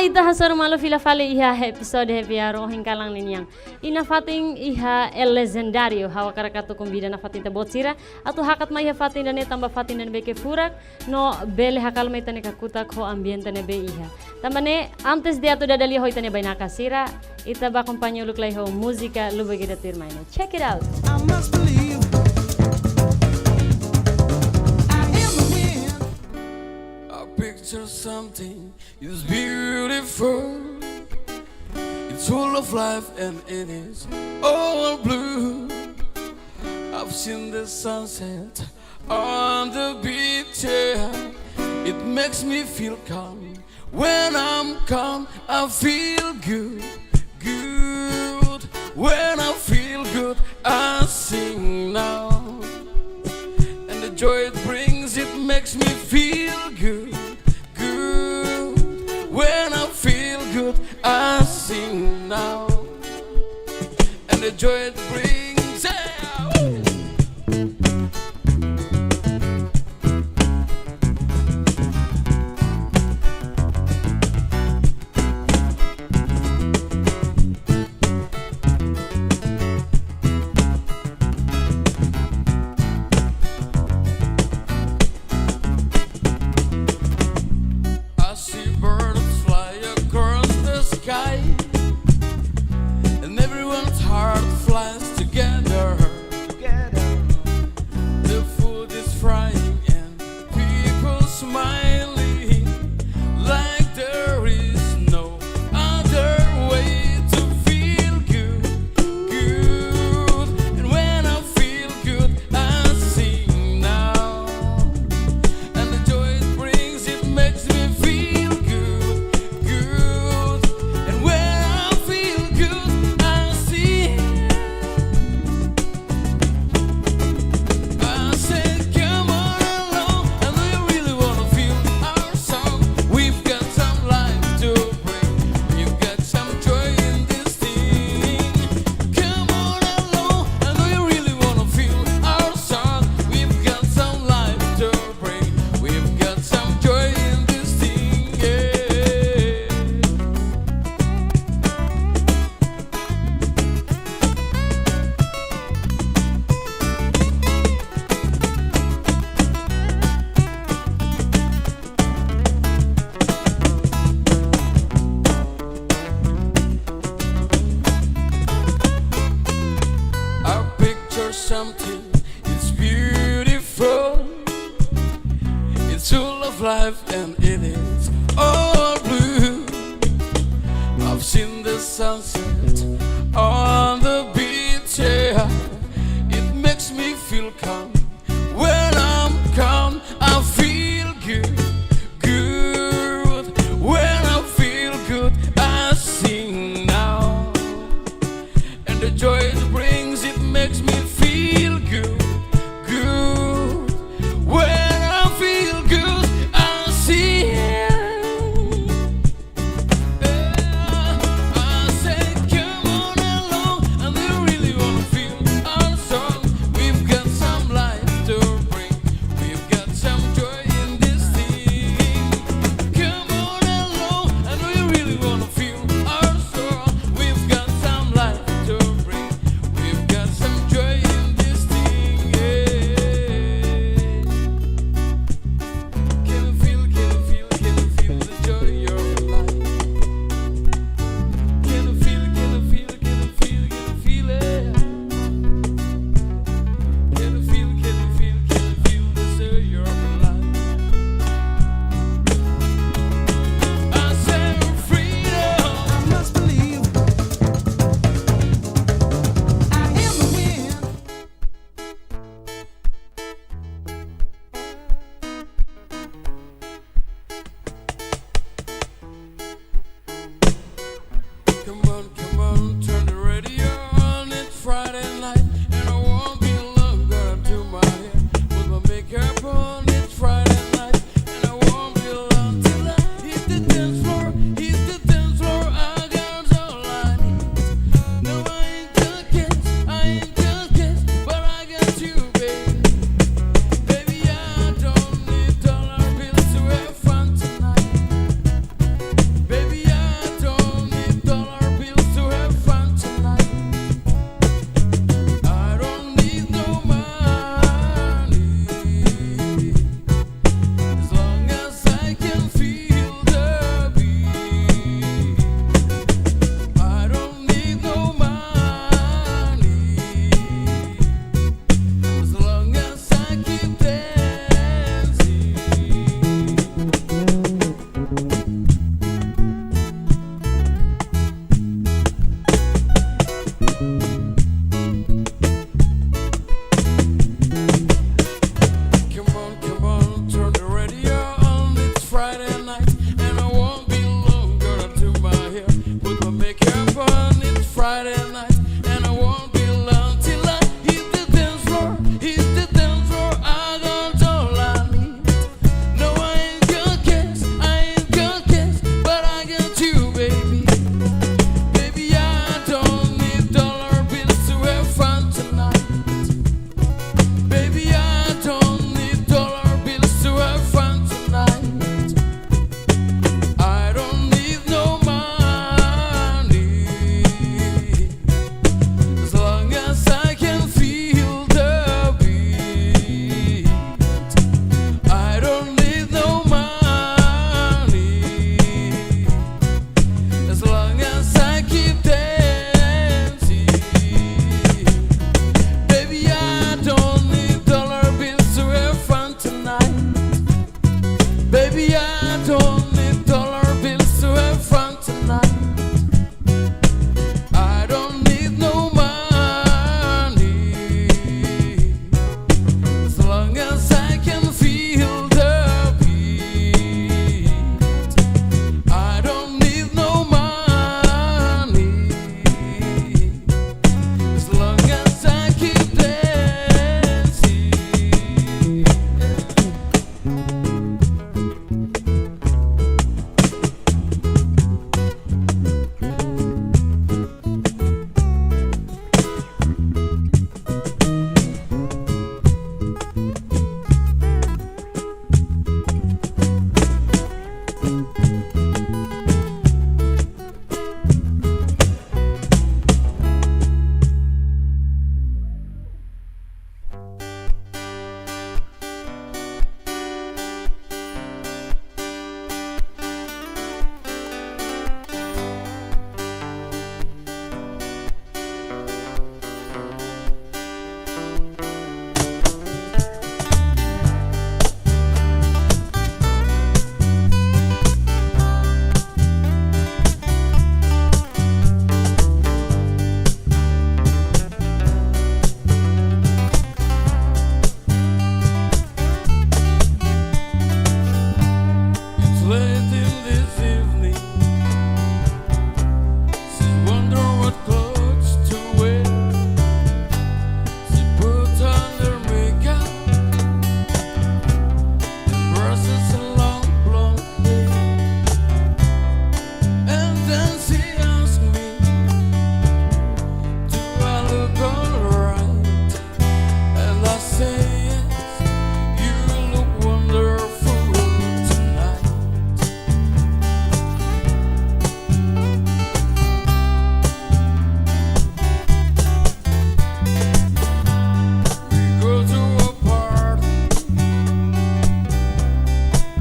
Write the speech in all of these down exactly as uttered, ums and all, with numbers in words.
Ita hasoru malu fila fali iha episode Happy Hour ohin kalan ninian. I nafatin iha El Legendario, ha'u hakarak atu konvida nafatin ita-boot sira atu hakat mai iha fatin ida-ne'e tanba fatin ida-ne'ebé ke furak, no bele hakalma ita-nia kakutak ho ambiente ne'ebé iha. Tanba ne'e, antes de atu dada lia ho ita-nia bainaka sira, ita bá akompaña uluk lai ho múzika Lubuk ida tuirmai ne'e. Check it out. I must believe I am a man. I picture something is beautiful. It's full of life and it is all blue. I've seen the sunset on the beach, yeah. It makes me feel calm. When I'm calm, I feel good, good. When I feel good, I sing now. And the joy it brings, it makes me feel good, good. When I feel good, I sing now. And the joy it brings, yeah. Ooh. I see birds fly across the sky, and everyone's heart flies together. The food is frying and people smiling like there is no other way to feel good, good. And when I feel good, I sing now. And the joy it brings, it makes me feel good, good. And when I feel good, I sing. I said, come on along, I know you really wanna feel our song. We've got some life to bring. We've got some joy in this thing. Come on along, I know you really wanna feel our song. We've got some life to bring. We've got some joy in this thing, yeah. I picture something, it's beautiful. It's full of life and it is all blue. I've seen the sunset on the beach, yeah. It makes me feel calm. When I'm calm, I feel good, good. When I feel good, I sing now. And the joy it brings, it makes me feel good, good. When I feel good, I sing. Yeah, I say, come on along. Baby, I don't need dollar bills to have fun tonight. I don't need no money. As long as I can feel the beat. I don't need no money. As long as I keep dancing. It's late in this evening. She wonder what clothes to wear. She put on her makeup and brushes her long blonde hair. And then she asks me, "Do I look alright?" And I say, "Yes, you look wonderful tonight." We go to a party,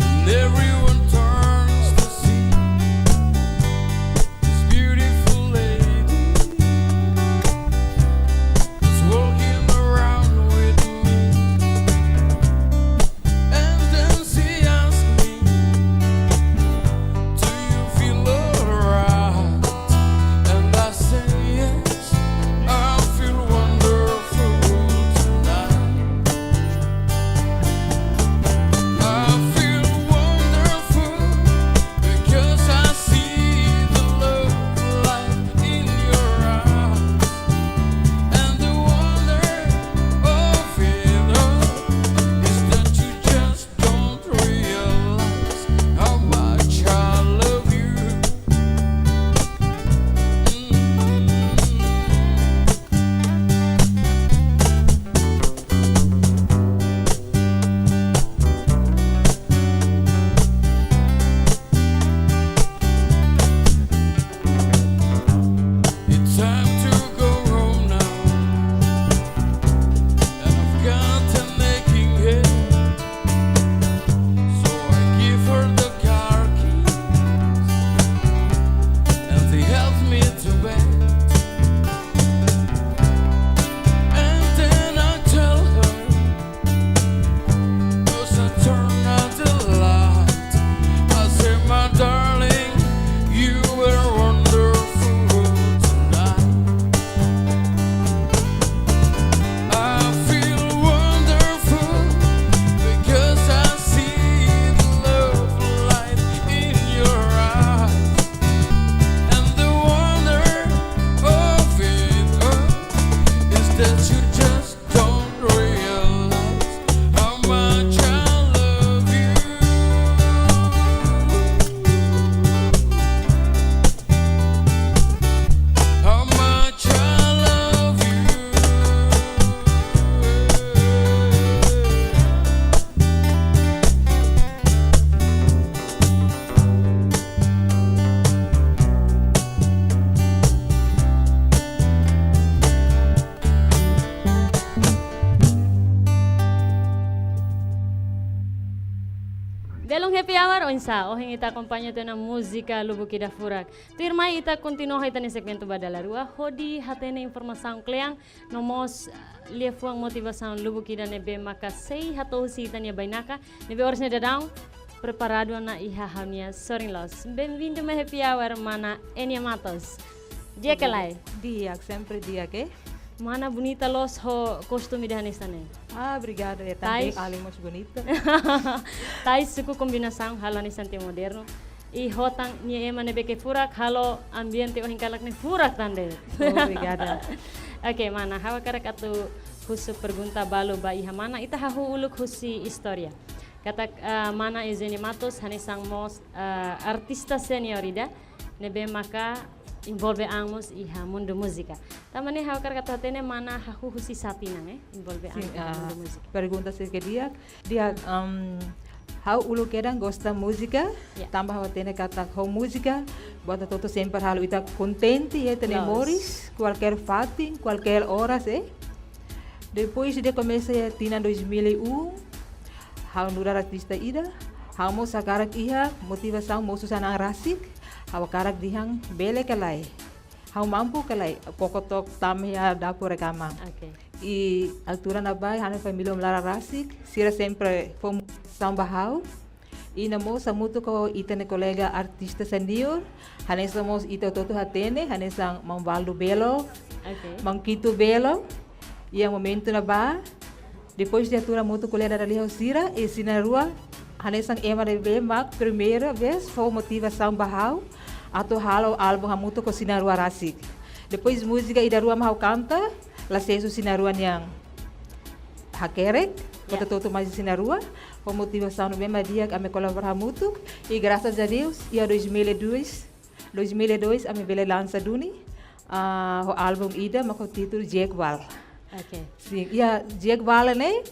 and everyone turns to see this beautiful lady is walking around with me. And then she asks me, "Do you feel alright?" And I say, "Yes, I feel wonderful tonight." I feel wonderful because I see the love light in your eyes. And the wonder of it all is that you just don't realize how much I love you. Mm. It's time to go home now, and I've got an aching head. So I give her the car keys, and she helps me to bed. And then I tell her, 'cause I turn out the light. I say, "My darling, you were wonderful tonight." I feel wonderful because I see the love light in your eyes. And the wonder of it all is that you just don't realize how much I love you. How much I love you. Belun happy hour, oinsá? Ohin ita akompaña tiha ona múzika Lubuk Ida Furak. Tuirmai ita kontinua ho ita-nia segmentu ba dala rua, hodi hatene informasaun kle'an, no mós liafuan motivasaun lubuk ida ne'ebé maka sei hato'o husi ita-nia bainaka, ne'ebé oras ne'e daudaun preparadu ona iha ha'u-nia sorin loos. Bem-vindo mai Happy Hour, mana Enia Matos. Di'ak ka lae? Di'ak, sempre di'ak, eh? Mana bonita loos ho kostum ida hanesan ne'e. Ah, obrigada, eh, também Tais. Alin mós bonita. Tais suku kombinasaun halo hanesan tiha modernu. I hotan nia ema ne'ebé ke furak halo ambiente ohin kalan ne'e furak tan de'it. Obrigada. Oke, mana, ha'u hakarak atu husu pergunta balu ba iha mana, ita hahú uluk husi istória. Katak, ah, mana Eugenia Matos hanesan mós, ah, artista senior ida ne'ebé maka envolve an mós iha mundu múzika. Tanba ne'e ha'u hakarak atu hatene mana hahú husi sá tinan, eh, envolve an Sin, iha ah, mundu múzika. Pergunta sira ke di'ak, di'ak, am, ha'u uluk kedan gosta múzika, Ya. tanba ha'u hatene katak ho múzika, buat hotu-hotu sempre halo ita kontente, iha ita-nia Loos. moris, kualkér fatin, kualkér oras, eh. Depois de komesa iha tinan dois mil e um, ha'u nu'udar artista ida, ha'u mós hakarak iha motivasaun mosu hanesan an rasik, ha'u hakarak dehan bele ka lae. Ha'u mampu ka lae, koko took tama iha dapur rekaman. Oke. I altura ne'ebá, ha'u-nia família mak laran rasik, sira sempre fó motivasaun ba ha'u. I no mós hamutuk ho ita-nia kolega artista senior, hanesan mós ita hotu-hotu hatene, hanesan Maun Valdo Belo, Oke. Maun Kito Belo, iha momentu ne'ebá, depois de atu hamutuk ko'alia dada lia ho sira, i sira na'in-rua, hanesan ema ne'ebé mak primeira vez fó motivasaun ba ha'u, atu halo álbum hamutuk ho sira na'in-rua rasik. Depois múzika ida rua mak ha'u kanta, la sesu sira na'in-rua nian hakerek, Ya. kota totu mai sira na'in-rua, ho motivasaun ne'ebé mak di'ak ami kolabora hamutuk, i graças a Deus, iha dois mil e dois, dois mil e dois, ami bele lansa duni, ah, ho álbum ida, mak ho títulu Jack Wall. Oke. Sin, iha Jack Wall ne'e,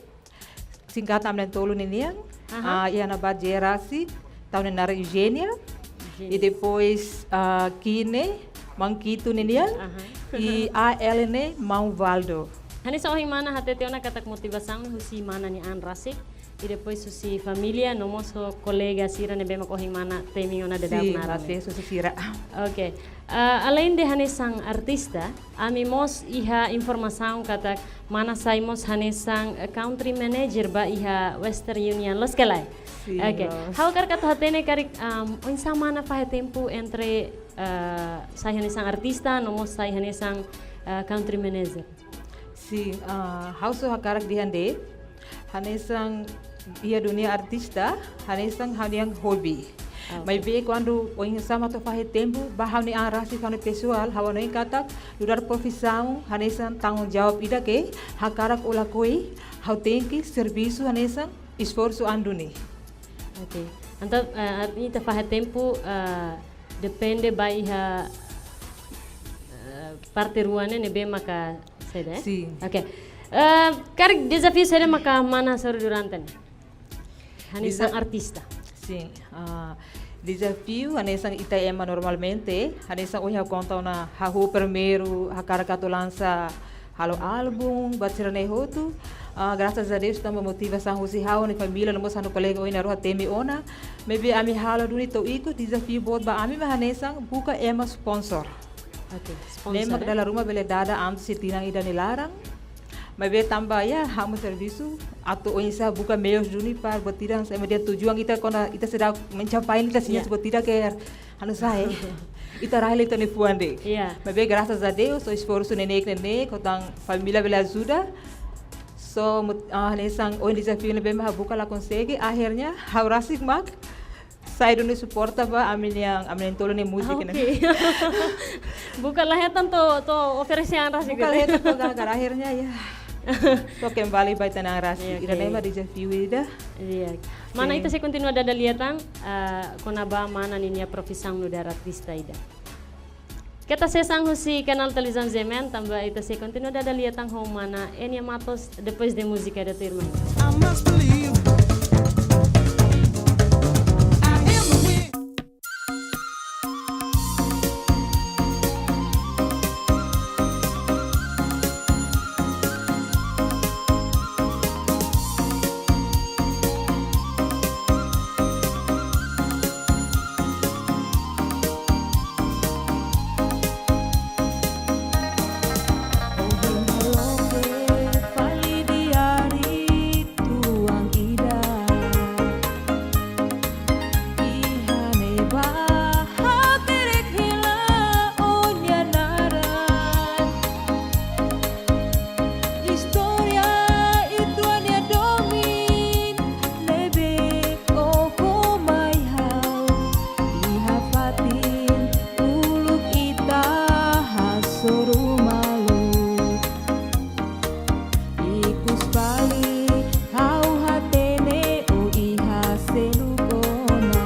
singkatan ami na'in-tolu ninian, Aha. ah, iha ne'ebá Jerasi, tau nia naran Eugenia, Eugenia. i depois, ah, Kine, Maun Kito ninian, Aha. i A L ne'e Maun Valdo. Hanesan ohin mana hatete ona katak motivasaun husi mana nia an rasik, i depois husi família, no mós ho kolega sira ne'ebé mak ohin mana temi ona dada Sin, benar, la sesu husi sira. Oke. Ah, além de hanesan artista, ami mós iha informasaun katak mana sai mós hanesan, eh, country manager ba iha Western Union, loos ka lae? Sin, Oke. loos. Ha'u hakarak atu hatene karik, um, oinsá mana fahe tempu entre, eh, sai hanesan artista, no mós sai hanesan, eh, country manager? Sin, ah, ha'u só hakarak dehan de'it, hanesan iha dunia artista, hanesan ha'u-nia hobi. Ah, oke. Maibé kuandu oinsá mak atu fahe tempu, ba ha'u-nia an rasik, ha'u-nia pesoál, ha'u hanoin katak, nu'udar profisaun, hanesan tanggung jawab ida ke, hakarak ou lakohi, ha'u tenke servisu hanesan esforsu an duni. Oke. Entaun, eh, artinya ita fahe tempu, eh, depende ba iha, eh, parte rua ne'e ne'ebé maka saida, eh? Sin. Oke. Eh, karik dezafiu saida maka mana hasoru durante ne'e? Hanesan Deza- artista. Sin. Ah, dezafiu, hanesan ita ema normalmente, hanesan ohin ha'u konta ona ha'u primeiru, hakarak atu lansa halo álbum, buat sira-ne'e hotu. Ah, graças a Deus, tanba motivasaun husi ha'u-nia família, no mós ha'u-nia kolega ohin na'in-rua temi ona. Maibé ami halo duni to'o ikus, dezafiu boot ba ami mak hanesan buka ema sponsor. Oke, Ne'e mak sponsor, eh? dala ruma bele dada antes de tinan ida nia laran. Maibé tanba ya, ha'u mós servisu, atu oinsá buka meius duni para buat ida, hanesan ema dehan tujuan ita kuandu ita seidauk mencapai ita seidauk Ya. buat ida ke halo sai. Ita rai liu ita-nia fuan de'it. Ya. Maibé graças a Deus, ho esforsu neineik-neineik, ho tan família bele ajuda. Só mut-, ah, hanesan ohin dezafiu ne'ebé mak ha'u buka la konsege, akhirnya ha'u rasik mak sai duni suporta ba ami-nia, ami na'in-tolu nia múzika ne'e. Oke. Buka la hetan to'o, to'o oferese an rasik Buka la hetan to'o gagar, akhirnya ya. To'o kembali ba ita-nia an rasik. Ya, Ida-ne'e oke. mak dezafiu ida. Iya. Mana Sin. ita sei kontinua dada lia tan, eh, kona-ba mana ninia profisaun nu'udar artista ida. Keta sesaun husi kanál televizaun G M N, tanba ita sei kontinua dada lia tan ho mana Enia Matos depois de múzika da tua irmã. I must believe. I am a win. Bá hakerek hela ó-nia naran. Istória uitoan nia domin ne'ebé oho mai ha'u. Iha fatin uluk ita hasoru malu. Ikus fali ha'u hatene ó iha seluk ona.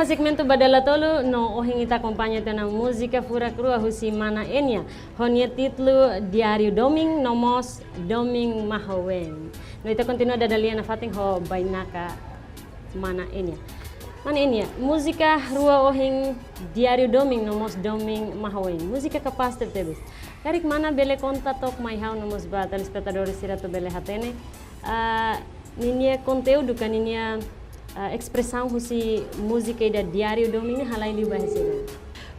Segmentu ba dala tolu no ohin ita akompaña tiha ona múzika furak rua husi Mana Enia, ho nia títulu Diáriu Domin no mós Domin Mahoween. No ita kontinua dada lia nafatin ho bainaka Mana Enia. Mana Enia, múzika rua ohin, Diáriu Domin no mós Domin Mahoween. Múzika kapás tebetebes. Karik mana bele konta took mai ha'u no mós ba telespetadór sira atu bele hatene, ah, ninia konteúdu ka ninia, ah, espresaun husi múzika ida Diáriu Domin ne'e halai liu ba hanesan ne'ebé?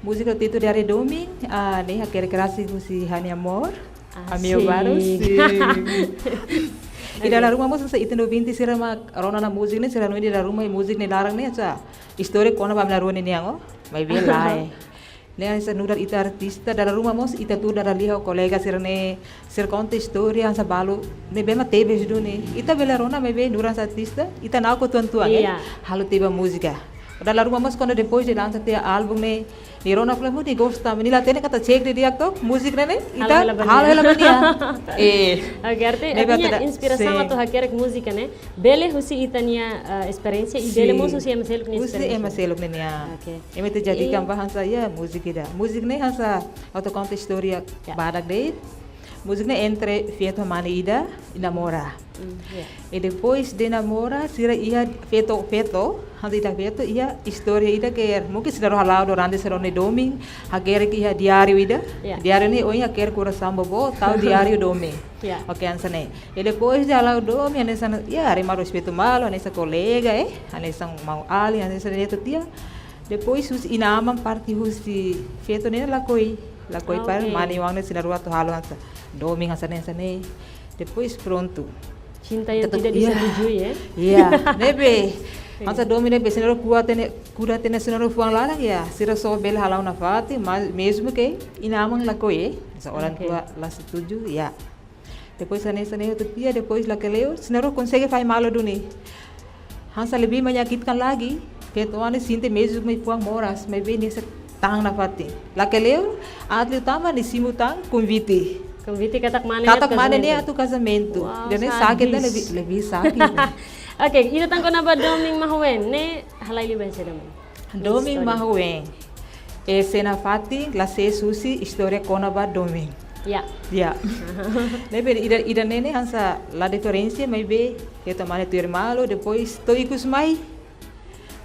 Múzika títulu Diáriu Domin, ah, ne'e hakerek rasik husi ha'u-nia amór. Ah, ami sim. Baru, sim. Ida la ruma mós hanesan ita noventa sira mak rona ona múzika ne'e, sira hanoin ida la ruma múzika ne'e laran ne'e hanesan istória kona-ba ami na'in-rua ninian, oh. Maibé lae. Ne'e hanesan nu'udar ita artista, dala ruma mós ita tuur dada lia ho kolega sira-ne'e, sira konta istória hanesan balu ne'ebé mak tebes duni. Ita bele rona maibé nu'udar hanesan artista, ita na'ok uitoan-uitoan, eh? Iya. Halo tiha ba múzika. Dala ruma mós kuandu depois de lansa tiha álbum ne'e, nia rona fali mós nia gosta, nia la hatene katak check didi'ak took múzika ne'e, ne'e, halo ita hela ba nia. Halo hela ba nia. Eh. Oke, arti, ne'ebé artinya ita da-, inspirasaun, sim, atu hakerek múzika ne'e bele husi ita-nia, eh, esperiénsia, i bele, sim, mós husi ema seluk nia esperiénsia. Husi ema seluk nian. Oke. Ema ita jadikan, i, ba hanesan, ya, múzika ida. Múzika ne'e hanesan atu konta istória, ya, badak de'it. Múzika ne'e entre feto ho mane ida, namora. Mm, ya. I depois de namora, sira iha feto, feto, hanesan ida feto, iha istória ida ke mungkin sira rua hala'o durante sira-nia domin, hakerek iha diáriu ida. Ya. Diáriu ne'e ohin hakerek korasaun boboot, tau Diáriu Domin. Ya. Oke, hanesan ne'e. I depois de hala'o domin, hanesan, ya, haree malu, respeitu malu, hanesan kolega, eh, hanesan maun-alin, hanesan ne'e to'o tiha. Depois husi inan-aman parte husi feto ne'e lakohi, lakohi, ah, para, oke, mane-oan ne'e sira rua atu halo hanesan domin hanesan ne'e, hanesan ne'e. Depois prontu. Cinta yang tidak disetujui, ya? Iya, ne'ebé. Iya. Hanesan domin ne'ebé sira rua kuda tiha ona, kuda tiha ona sira rua fuan laran, ya. Sira só bele hala'o nafatin, ma-, mezmu ke inan-aman lakohi, eh. Hanesan orang, oke, tua la setuju, ya. Depois hanesan ne'e to'o tiha, depois lakleur, sira rua konsege fahe malu duni. Hanesan lebih menyakitkan lagi, feto-oan ne'e sente mezmu mai fuan moras, maibé nia sei tahan nafatin. Lakleur, atleta utama nia simu tan konvite. Konvite katak mane, katak mane ne'e atu kazamentu. Wow, sadis. Ida-ne'e sakit, ida-ne'e lebih, lebih sakit. Oke, ida tan kona-ba Domin Mahoween, ne'e halai liu ba hanesan ne'ebé? Domin, istória. Mahoween. Eh, sei nafatin, la sees husi istória kona-ba domin. Ya. Ya. Ne'ebé ida, ida-ne'e ne'e hanesan la diferensia, maibé feto mane tuir malu, depois to'o ikus mai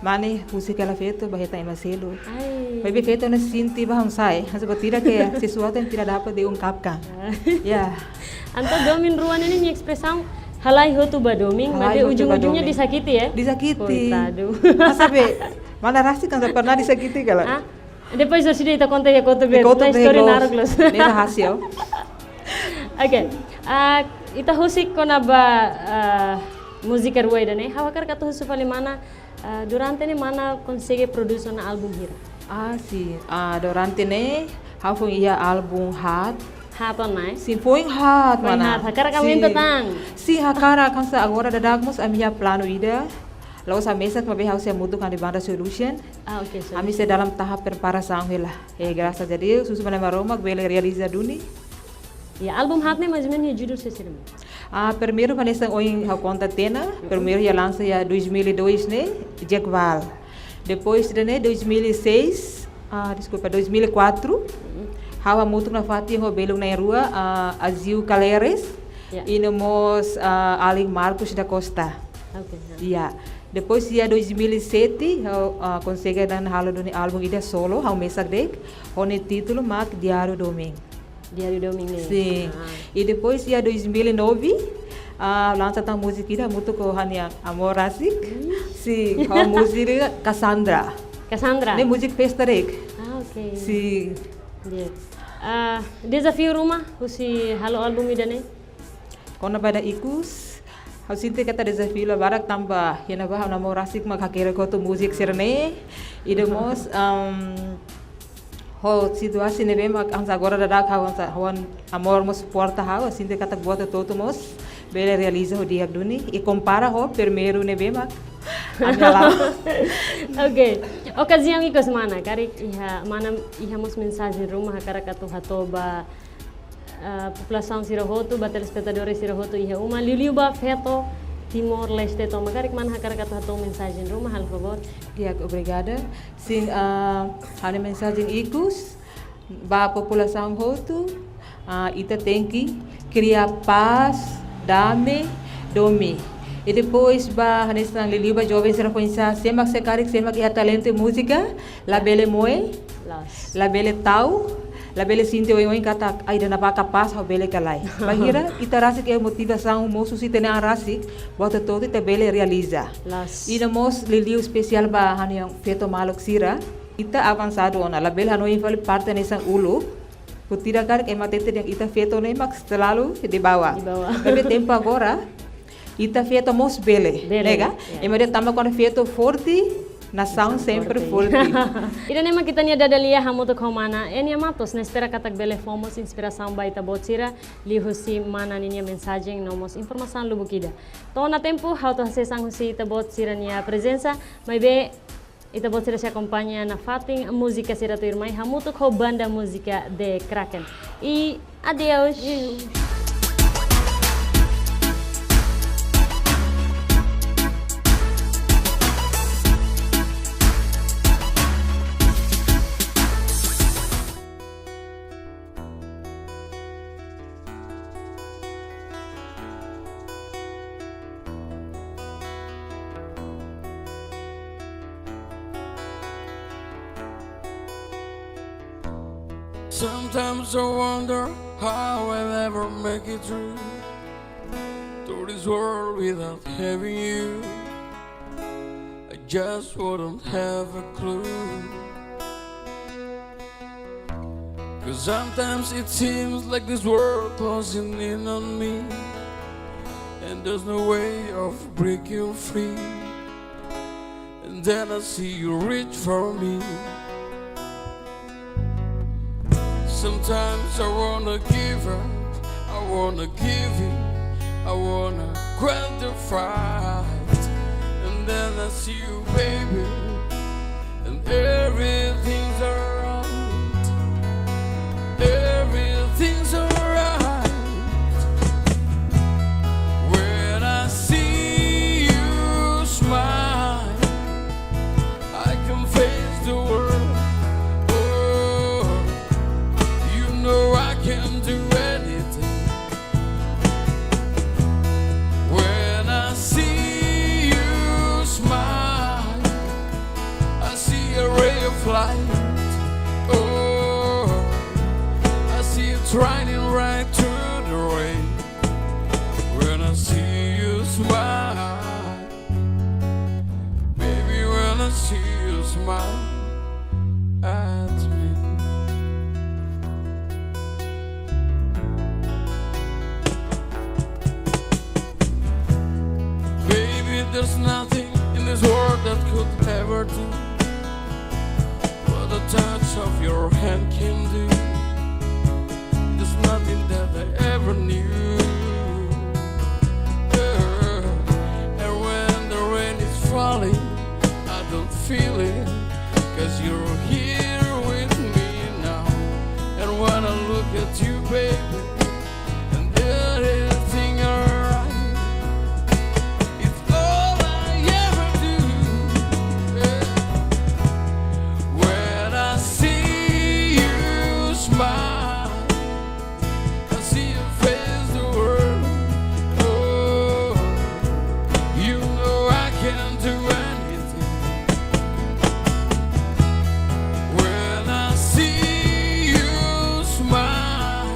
mane husik hela feto ba hetan ema seluk. Ai. Maibé feto ne'e sente ba hanesan, hanesan buat ida ke sesuatu yang tidak dapat diungkapkan. Ah. Ya. Entaun domin rua ne'e nia espresaun halai hotu ba domin, halai hotu ba domin, maibé ujung-ujungnya disakiti, ya? Disakiti. Koitadu. Hanesan be, mana rasik kan pernah disakiti kala? Ah? Depois de sini ita konta iha kotuk B, iha kotuk B, istória naruk loos. Ne'e rahasia. Oke. Ah, ita husik kona-ba, ah, múzika rua ida-ne'e, ha'u hakarak atu husu fali mana, ah, durante ne'e mana konsege prodús ona álbum hira? Ah, sim. Ah, durante ne'e, ha'u foin iha álbum haat. Haat ona, eh? Sim, foin haat, foin mana. Haat, hakarak aumenta tan. Sim, hakarak hanesan agora daudauk mós ami iha planu ida. La'ós ha'u mesak, maibé ha'u sei hamutuk ho Banda Solution. Ah, oke, Solution. Ami sei dalam tahap preparasaun hela. Eh, oke. Graças a Deus, husu ba Maromak bele realiza duni. Ya, álbum haat ne'e mais ou menos nia judul saida de'it? Ah, primeiru hanesan ohin ha'u konta tiha ona, mhm, primeiru iha lansa iha dois mil e dois ne'e, Jack Val. Depois de ne'e, dois mil e seis, ah, deskulpa, dois mil e quatro, mhm, ha'u hamutuk nafatin ho belun na'in-rua, ah, Azil Caleres, ya, i no mós, ah, alin Marcos da Costa. Oke, ya. Ya. Depois iha dois mil e sete, ha'u, ah, konsege halo duni álbum ida solo, ha'u mesak de'it, ho nia títulu mak Diáriu Domin. Diáriu Domin ne'e. Sim. Ah. I depois iha dois mil e nove, ah, lansa tan múzika ida hamutuk ho ha'u-nia amór rasik. Hmm. Sim, ho múzika Cassandra. Cassandra? Ne'e múzika festa de'it. Ah, oke. Sim. Di'ak. Ah, dezafiu ruma husi halo álbum ida-ne'e? Kona-ba ida ikus, ha'u sente katak dezafiu la barak tanba iha ne'ebá ha'u-nia amór rasik mak hakerek hotu múzika sira-ne'e. I no mós, um, ho situasaun ne'ebé mak hanesan agora daudauk ha'u hanesan ha'u-nia amór mós suporta ha'u, sente katak buat hotu-hotu mós bele realiza ho di'ak duni. I kompara ho primeiru ne'ebé mak ami hala'o. Oke. Okaziaun ikus mana, karik iha mana iha mós mensajen ruma hakarak atu hato'o ba, ah, populasaun sira hotu, ba telespetadór sira hotu iha uma, liuliu ba feto Timor-Leste tomak. Karik mana hakarak atu hato'o mensajen ruma, halo favór. Di'ak, obrigada. Sin, ah, ha'u-nia mensajen ikus ba populasaun hotu, ah, ita tenke kria pás, dame, domin. I depois ba hanesan liuliu ba joven sira foin-sa'e, sé mak, sé karik, sé mak iha talentu múzika, labele moe, Loos. Labele ta'uk, labele sente oioin katak, ai, ida-ne'ebá kapás, ha'u bele ka lae. Bainhira ita rasik iha motivasaun, mosu husi ita-nia an rasik, buat hotu-hotu ita bele realiza. Loos. I no mós liuliu espesiál ba ha'u-nia feto maluk sira, ita avansadu ona, labele hanoin fali parte hanesan uluk, buat ida karik ema hatete dehan ita feto ne'e mak selalu di bawah. Di bawah. Tapi tempu agora, ita feto mós bele, Bele, nega? Ya. Ema dehan tanba kuandu feto forte, nasaun Nasaun sempre forte. forte. Ida-ne'e mak ita-nia dada lia hamutuk ho mana Enia Matos, ne'e espera katak bele fó mós inspirasaun ba ita-boot sira, liuhusi mana ninia mensajen no mós informasaun lubuk ida. To'o ona tempu, ha'u atu hasees an husi ita-boot sira-nia prezensa, maibé ita-boot sira sei akompaña nafatin múzika sira tuirmai hamutuk ho banda múzika The Kraken. I adeus. Sometimes I wonder how I'll ever make it through, through this world without having you. I just wouldn't have a clue. 'Cause sometimes it seems like this world closing in on me, and there's no way of breaking free. And then I see you reach for me. Sometimes I wanna give up, I wanna give in, I wanna quit the fight. And then I see you, baby, and everything's alright. Everything's alright. When I see you smile, I can face the world. Oh, you know I can do anything. When I see you smile, I see a ray of light. Oh, I see it shining right through the rain. When I see you smile, baby, when I see you smile at me. Baby, there's nothing in this world that could ever do what the touch of your hand can do. There's nothing that I ever knew. Yeah. And when the rain is falling, I don't feel it, 'cause you're here with me now. And when I look at you, baby, and everything alright, it's all I ever do. Yeah. When I see you smile, I see you face the world. Oh, you know I can do anything. When I see you smile,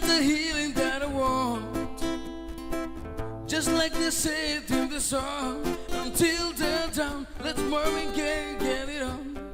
The healing that I want. Just like they said in the song, until the dawn, let Marvin Gaye get it on.